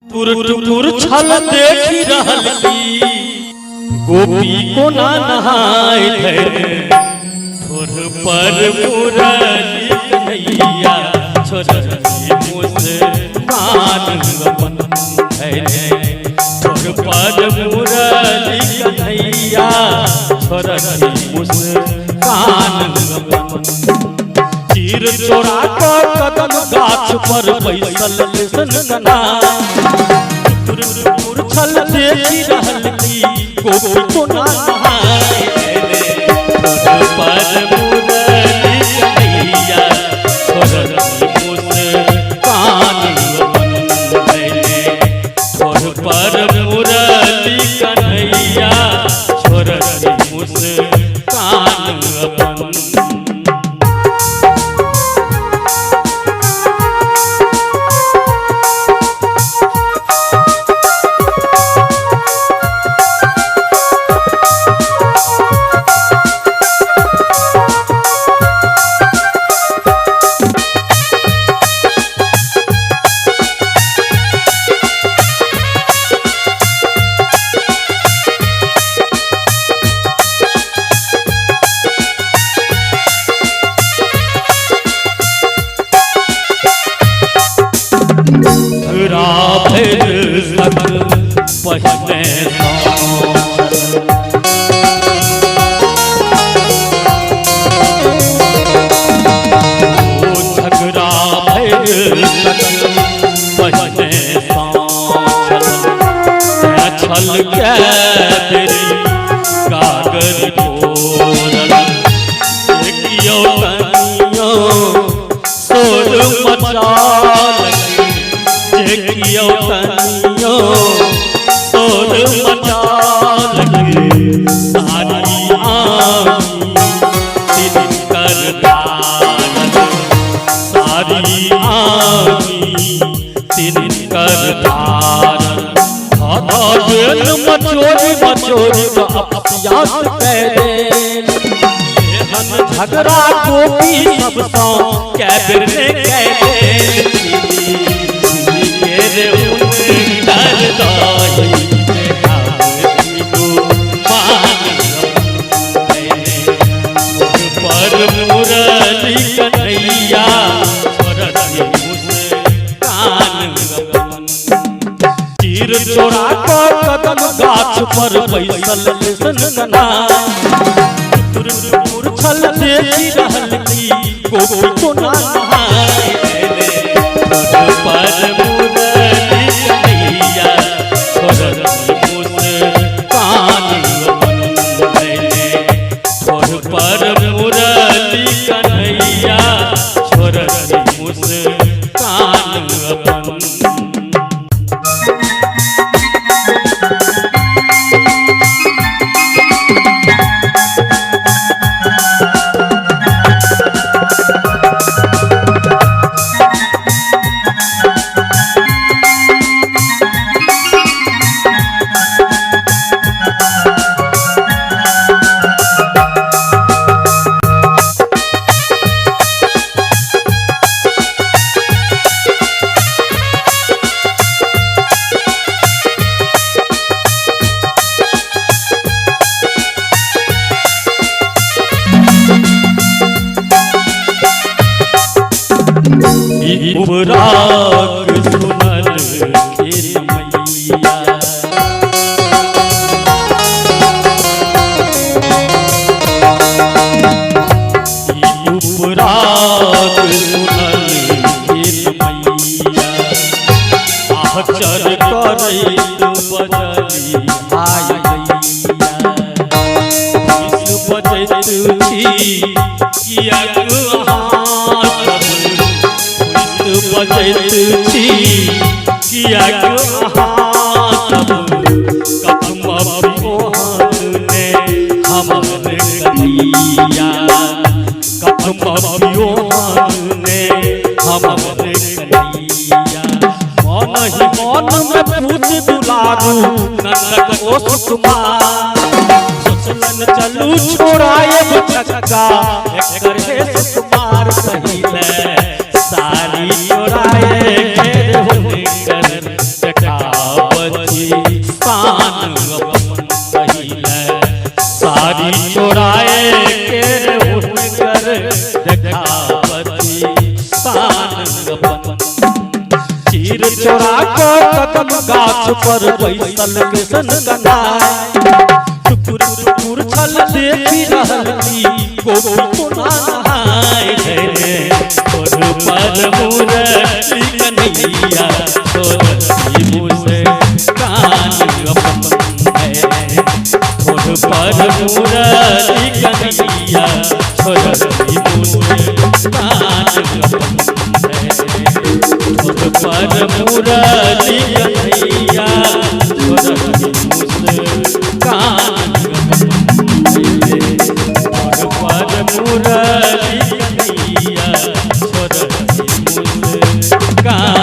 टुकुर छल देखि रहल की गोपी कोना नहाय धरे ठोर पर मुरली कन्हैया छोड़ली मुस्कान अपन धरे ठोर पर मुरली कन्हैया छोड़ली मुस्कान अपन। चीर चोरा कऽ कदम गाछ पर बैसल कृष्ण कन्हा छल देखि रहल की गोपी कोना नहाय ठोर पर मुरली कन्हैया छोड़ली मुस्कान अपन धैले ठोर पर मुरली कन्हैया छोड़ली मुस्कान अपन। भरि सक पहिने ओ झगड़ा भरि सक पहिने छल के बेरी गागर फोड़ल देखियौ तनियो शोर मचालक देखियौ तनियो शोर मचालक सारी आमी तिनकर धारल सारी आमी तिनकर धारल धऽ देल मचोरी मचोरी अपसियात कए देल एहन झगड़ा गोपी सबसँ कै बेर ने कै देल छिनी हुनकर दही देखाबे मान पर मुरली कन्हैया छोड़ली मुस्कान अपन। चीर चोरा कऽ कदम गाछ पर बैसल कृष्ण कन्हा टुकुर छल देखि रहल की गोपी कोना नहाय ठोर पर मुरली कन्हैया छोड़ली मुस्कान अपन धैले ठोर पर मुरली कन्हैया छोड़ली मुस्कान अपन। ई उपराग सुनल खेल मैया ई उपराग सुनल खेल मैया आचर करैत बजली हाय गैया विष बजैत छी किएक अहाँ सब विष बजैत छी किएक अहाँ सब कथमपि ओहन ने हमर कन्हैया कथमपि ओहन ने हमर कन्हैया मन ही मन में पूछ दुलारू नंदक ओ सुकुमार सोचलन चलू छोड़ायब छक्का एकर हे सुकुमार पहिले सारी चोराए घेर हुनकर देखा अपन। चीर चोरा को कदम गाछ पर बैसल कृष्ण कन्हाई। टुकुर टुकुर छल देखि रहल ई गोपी कोना नहाय धैने ठोर पर मुरली कन्हैया छोड़ली मुस्कान अपन धैने ठोर पर मुरली कन्हैया छोड़ली मुस्कान अपन धैने ठोर पर मुरली कन्हैया छोड़ली मुस्कान अपन धैने ठोर पर मुरली कन्हैया छोड़ली मुस्कान।